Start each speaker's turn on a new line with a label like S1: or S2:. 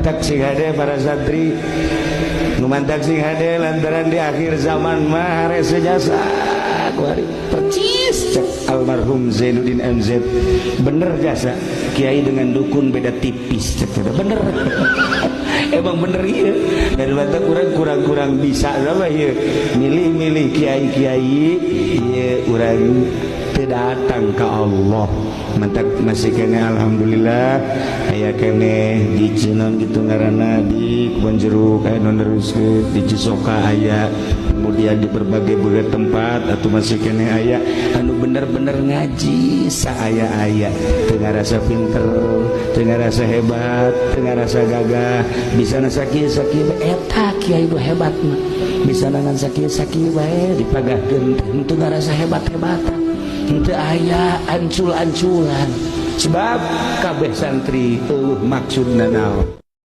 S1: Mantak sing hade para santri, nu mantak sing hade, lantaran di akhir zaman mah harese jasa kuari. Percis cek almarhum Zainuddin MZ, bener, jasa kiai dengan dukun beda tipis, cek. Bener, emang bener, iya. Dan mata kurang kurang kurang bisa sama iya milih-milih kiai-kiai, iya, urang tidak datang ke Allah. Mantak masih keneh, alhamdulillah, aya keneh di Cinon gitu ngaranna, di Kebon Jeruk aya nu neruskeun, di Cisoka aya, kemudian di berbagai-bagai tempat atau masih keneh aya anu bener-bener ngaji saaya-aya, teu ngarasa pinter, teu ngarasa hebat, teu ngarasa gagah, bisa sakieu sakieu. Eta kiai nu hebat mah bisa ngan sakieu sakieu bae dipagahkeun, teu ngarasa hebat-hebatan, henteu aya ancul-anculan, sebab kabeh santri eueuh maksudna naon.